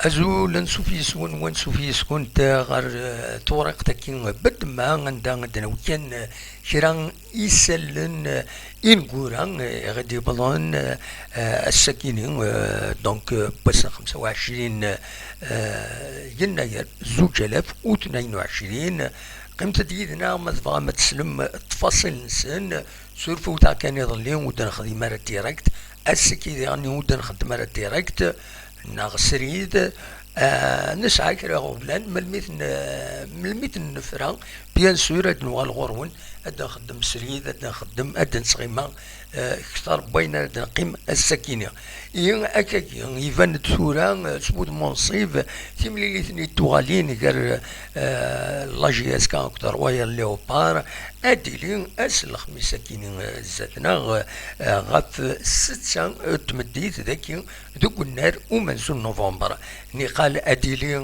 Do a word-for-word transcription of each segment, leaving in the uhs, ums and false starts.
Azul, ansuf yes-wen, wansuf yes-kunt ɣer, eh, tewriqt-agi n Bedma, anda ad d-nawi kan, eh, kra isallen, eh, ineggura, eh, i ɣ-d-yewwḍen, eh, eh, ass-agi-ni, eh, donc, eh, n wass n xemsa u ɛecrin, eh, yennayer, zuǧ alaf u tnayen u ɛecrin. Qqimet-d yid-neɣ ma tebɣam ad teslem ttfaṣil-nsen. Surfewt-aɣ kan iḍelli, ur d-nexdim ara direct. Ass-agi diɣen ur d-nxeddem ara direct, neɣ srid. Ah, nesɛa kra iɣeblan, melmi ten-, melmi ten-nefra, bien sûr, ad nuɣal ɣur-wen, ad nxeddem srid, ad nxeddem, ad nettɣima, eh, kter n wayen ara d-neqqim ass-agi-ni. Ihi, akkagi, iban-d tura, eh, s wudem unṣib, timlilit-nni d tuɣalin gar, eh, la J S K akked Royal Leopard, ad d-tili ass n lexmis-agi-ni, eh, zdat-neɣ, eh, ɣef ssetta n tmeddit dagi deg unnar umenzu n november. Niqal ad d-tili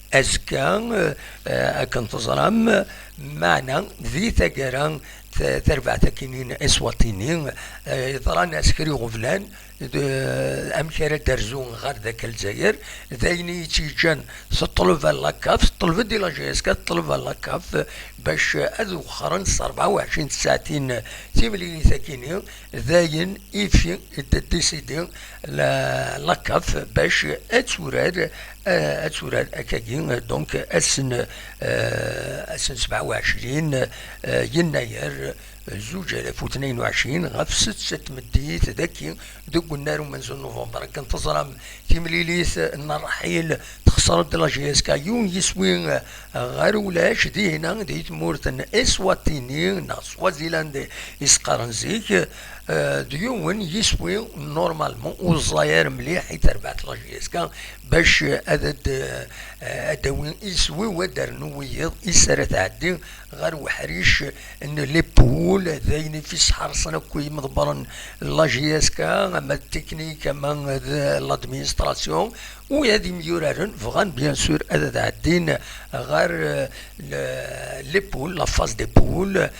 azekka, eh, akken teẓram, meɛna di taggara, t-, tarbaɛt-agi-ni n Eswatini, eh, yeḍran ɛesker iɣeblan, d-, amek ara d-rzu ɣer daka Lezzayer, d ayen i yi-tt-yeǧǧan teṭleb a la CAF, teṭleb-d i la J S K, teṭleb a la CAF bac ad wexxren s rebɛa u ɛecrin tsaɛtin timlilit-agi-ni, d ayen ifi d-, décidé la, la CAF bac ad turar, eh, ad turar akkagi, donc, ass n, eh, ass n sebɛa u ɛecrin, eh, yennayer, zuǧ alaf u tnayen u ɛecrin, ɣef setta n tmeddit, dagi, deg unnar umenzu n november. Akken teẓram, timlilit n ṛṛḥil texṣer-d la J S K yiwen yiswi ɣer ulac, dihina, di tmurt n Eswatini, neɣ Swaziland i s-qqaren zik, eh, d yiwen yiswi, normalement, ur ẓẓay ara mliḥ i terbaɛt la J S K bac ad, ad, eh, ad d-tawi iswi, u ad d-ternu wiyiḍ i s ara tɛeddi ɣer uḥric n les poules, d ayen i fi s-ḥerṣen akk yimḍebbren n la J S K, ama d technique, ama d l'administration, u ad imyuraren bɣan, bien sûr, ad, ad ɛeddin ɣer, eh, le-, les poules, la phase des poules,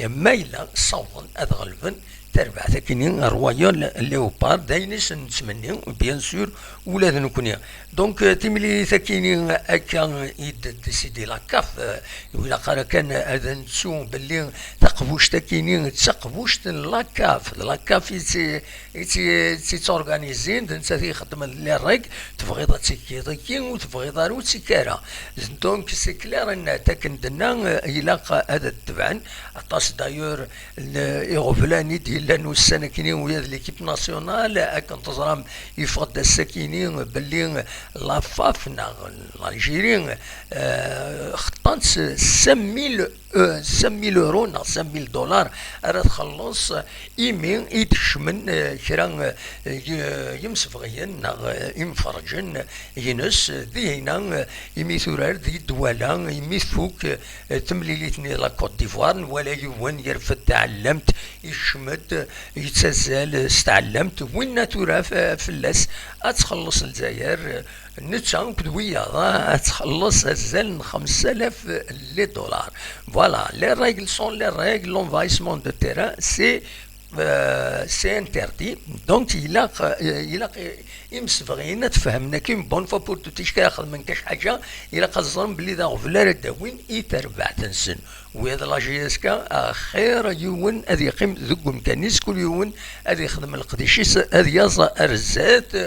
ma yella ssawḍen ad ɣelben tarbaɛt akkenni Royal Leopard, d ayen i sen-nettmenni, bien sûr, ula d nekkni. Donc, euh, timlilit akkenni akka i d-décidé la CAF, euh, ur ilaq ara kan ad nettu belli taqbuct akkenni d taqbuct n la CAF. D la CAF i tt-, i tt-, i tt-organizin, d nettat i ixeddmen les règles, tebɣiḍ ad tekkiḍ akki, ur tebɣiḍ ara ur ttekk ara. Donc, c'est clair et net, akken d-tenna, euh, ilaq ad t-tebɛen. Aṭas d'ailleurs n iɣeblan i d-yellan ussan akkenni, u ya d l'équipe nationale, akken teẓram, yeffeɣ-d ass akkenni belli la FAF neɣ l'Algérie, euh, xeṭṭan-tt cinq mille, euh, cinq mille euros neɣ cinq mille dollars ara txelleṣ imi i d-kecmen, euh, kra, euh, y-, yimsebɣiyen neɣ, euh, imferrǧen ines, dihina, euh, imi turar di Douala, imi tfuk, euh, temlilit-nni d la Côte d'Ivoire, nwala yiwen yerfed taɛellamt, ikcem-d, yettazzal s tɛellamt, winna tura f-, fell-as ad txelleṣ Lezzayer, netta akked wiyaḍ, ad txelleṣ azal n xemsa alaf les dollars. Voilà, les règles sont les règles, l'envahissement de terrain, c'est, euh, c'est interdit. Donc, ilaq, euh, ilaq imsebɣiyen ad tfehmen akka une bonne fois pour toutes, i kra xedmen kac ḥaǧa, ilaq ad ẓren belli d aɣbel ara d-awin i terbaɛt-nsen. Wiyaḍ la J S K, axir yiwen ad yeqqim deg umkan-is, kul yiwen ad yexdem leqdic-is, ad yaẓ ar zdat,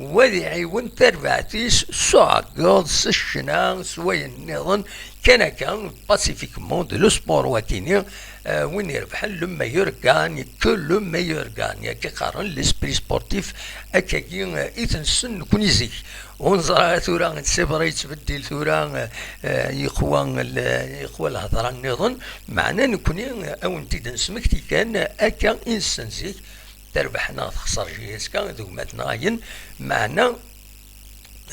u ad iɛiwen tarbaɛt-is s uɛeggeḍ, s ccna, s wayen nniḍen, kan akka, pacifiquement, d le sport wakini, euh, win irebḥen, le meilleur gagne, que le meilleur gagne, akka qqaren l'esprit sportif, akkagi, euh, i t-nessen nekni zik. Ur neẓra ara tura, c'est vrai, yettbeddil tura, eh, yeqwa l-, yeqwa lhedra nniḍen, meɛna nekkni, eh, a wen-t-id-nesmekti kan, akka i nessen zik, terbeḥ neɣ texṣer J S K, d gma-tneɣ ayen, meɛna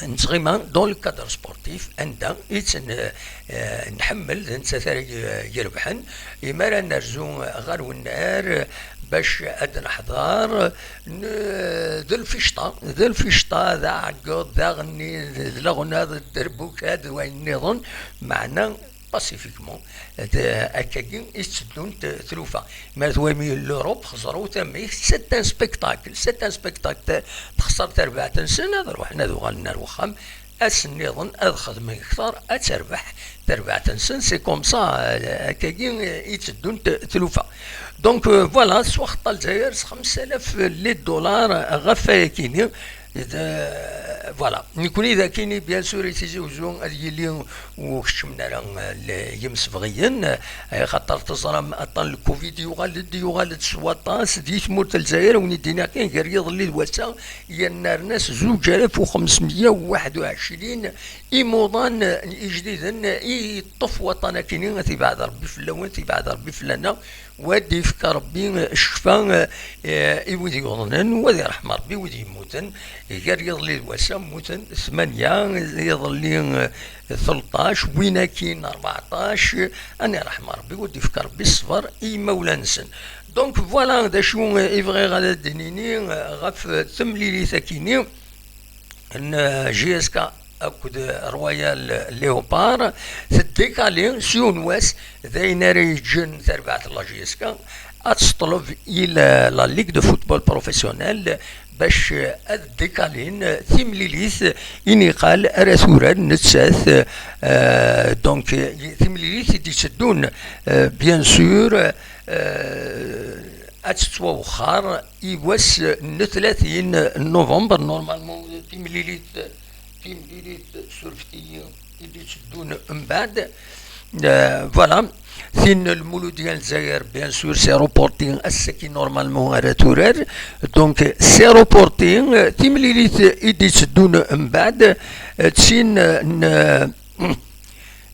nettɣima dans le cadre sportif, anda i tt-, eh, nḥemmel, d nettat ara y-, irebḥen, imi ara nerzu ɣer wennar, bac ad neḥḍer, n-, d lficṭa, d lficṭa, d aɛeggeḍ, d aɣenni, d, d leɣna, d dderbuka, d wayen nniḍen, meɛna, pacifiquement. Akkagi i tteddunt tlufa. Ma twami l'Europe, xẓer-, ur tamik, c'est un spectacle, c'est un spectacle. Texṣer terbaɛt-nsen, ad ruḥen ad uɣalen ar wexxam, ass nniḍen ad xedmen kter, ad terbeḥ terbaɛt-nsen. C'est comme ça, euh, akkagi i tteddunt tlufa. Donc, euh, voilà, teswaxeṭṭa Lezzayer s xemsa alaf les dollars ɣef wayakini. Voilà. Nekni d akini, bien sûr, i Tizi Uzzu ad yili ur keččmen ara, eh, yimsebɣiyen, eh, xaṭer teẓram aṭṭan n lkuvid yuɣal-d, yuɣal-d s waṭas di tmurt n Lezzayer. Win i d-iniɣ kan gar yiḍelli d wass-a, yerna rnas zuǧ alaf u xemsmeyya u waḥed u ɛecrin imuḍan ijdiden i yeṭṭef waṭṭan akini. Ad t-ibɛed Rebbi fell-awen, ad t-ibɛed Rebbi fell-aneɣ. Wa d-yefk Rebbi ccfa, eh, i wid yuḍnen, wa d-iṛḥem Rebbi wid yemmuten. Gar yiḍelli d wass-a mmuten tmanya, iḍelli, eh, tleṭṭac, win akkin rbeɛṭac. Ad iṛḥem Rebbi, wa d-yefk Rebbi ṣṣber i yimawlan-nsen. Donc voilà, d acu, eh, i bɣiɣ ad d-nini, eh, ɣef temlilit akini n J S K akked Royal Léopard, teddikali s yiwen wass, d ayen ara yeǧǧen tarbaɛt n la J S K ad teṭleb i la, la Ligue de Football Professionnel bac ad ddikalin timlilit i niqal ara turar nettat, euh, donc, timlilit i d-itteddun, euh, bien sûr, euh, ad tettwawexxer i wass n tlatin novembre, normalement, timlilit, timlilit, surfet-iyi, i d-itteddun mbeɛd. Euh, voilà. Tin n Lmuludya n Lezzayer, bien sûr, c'est reporté. Ass-agi, normalement, ara turar. Donc, c'est reporté. Timlilit i d-itteddun mbeɛd, euh, d tin n, euh,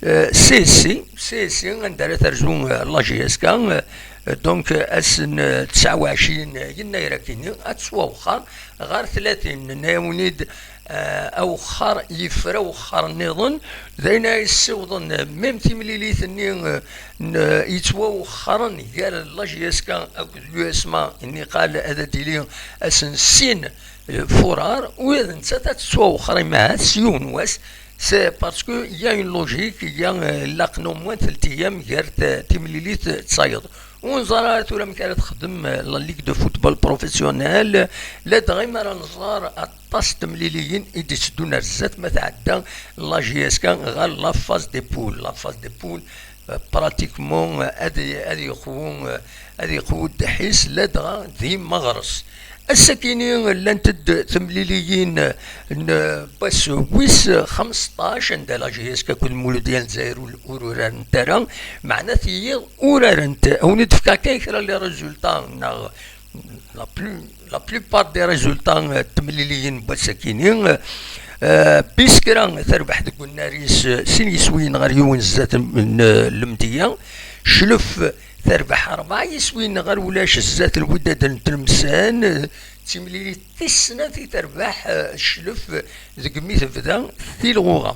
Euh, C S C, C S C, anda ara terzu, euh, la J S K, euh, donc, euh, ass n, euh, tesɛa u ɛecrin, euh, yennayer akini, ad tettwawexxer ɣer tlatin, nenna-yawen-id, euh, awexxer yeffer awexxer nniḍen, d ayen ay yessiwḍen, euh, même timlilit-nni, euh, n, euh, yettwawexxren gar la J S K akked l'U S M A, niqal ad d-tili ass n sin, euh, furar, ula d nettat ad tettwawexxer imahat s yiwen wass, C'est parce que il y a une logique, il y a, euh, laqen au moins tlata ayyam gar t-, timlilit d tayeḍ. Ur neẓri ara tura amek ara texdem, euh, la Ligue de Football Professionnel, ladɣa mi ara nẓer aṭas n temliliyin i d-itteddun ar zdat ma tɛedda la J S K ɣer la phase des poules. La phase des poules, euh, pratiquement, euh, ad, ad yeqwu, euh, ad yeqwu ddḥis ladɣa di Meɣres. Ass-akini llant-d temliliyin n wass wis xmesṭac, anda la J S K akked Lmuludya n Lezzayer ur, ur urarent ara, meɛna tiyiḍ urarent. Ad wen-d-fkeɣ kan kra n les résultats, neɣ la plus, la plupart des résultats, euh, n temliliyin n wass-akini. Euh, Biskra terbeḥ deg unnar-is, euh, sin yiswiyen ɣer yiwen zdat n, n, Lemdeyya. Clef terbeḥ rebɛa yiswiyen ɣer ulac zdat n Lwidad n Tlemsan. D timlilit tis snat i terbeḥ, eh, Cclef deg mi tebda tilɣuɣa.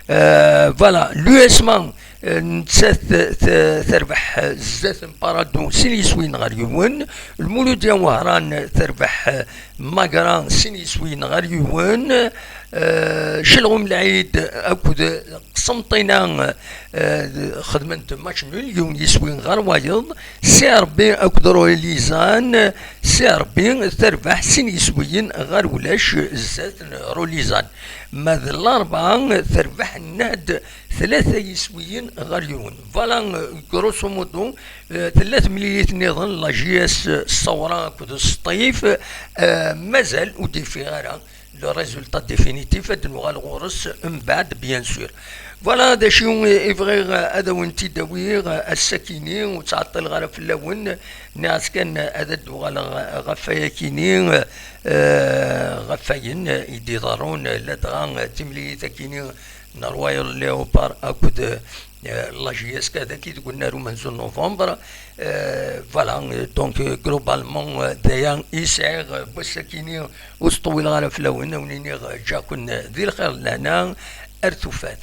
Eh, voilà, l'U S M A, eh, nettat, eh, te-, terbeḥ, eh, zdat n Paradou sin yiswiyen ɣer yiwen. Lmuludya n Wehran terbeḥ, eh, Magra sin yiswiyen ɣer yiwen. Eh, Celɣum Lɛid akked Qsenṭina, eh, xedment match nul, yiwen yiswi ɣer wayeḍ. C R B akked Rolizan, C R B terbeḥ sin yiswiyen ɣer ulac zdat n Rolizan. Ma d Larebɛa terbeḥ Nnad tlata yiswiyen ɣer yiwen. Voilà, grosso modo, eh, tella temlilit nniḍen, la J S Ṣṣawra akked Sṭif, eh, mazal ur d-yeffiɣ ara le résultat définitif, ad d-nuɣal ɣur-s mbeɛd, bien sûr. Voilà d acu i bɣiɣ ad awen-t-id-awiɣ ass-akini, ur ttɛeṭṭileɣ ara fell-awen. Nniɣ-as kan ad d-uɣaleɣ ɣef wayakini, eh, ɣef wayen i d-iḍerrun ladɣa timlilit-akini n Royal Leopard akked, eh, la J S K dagi deg unnar umenzu n novembre. Eh, voilà, eh, donc, eh, globalement, eh, d aya i sɛiɣ, eh, n wass-akini, ur ttṭewwileɣ ara fell-awen, ad wen-iniɣ, eh, ǧǧiɣ-ken, eh, di lxir d lehna, ar tufat.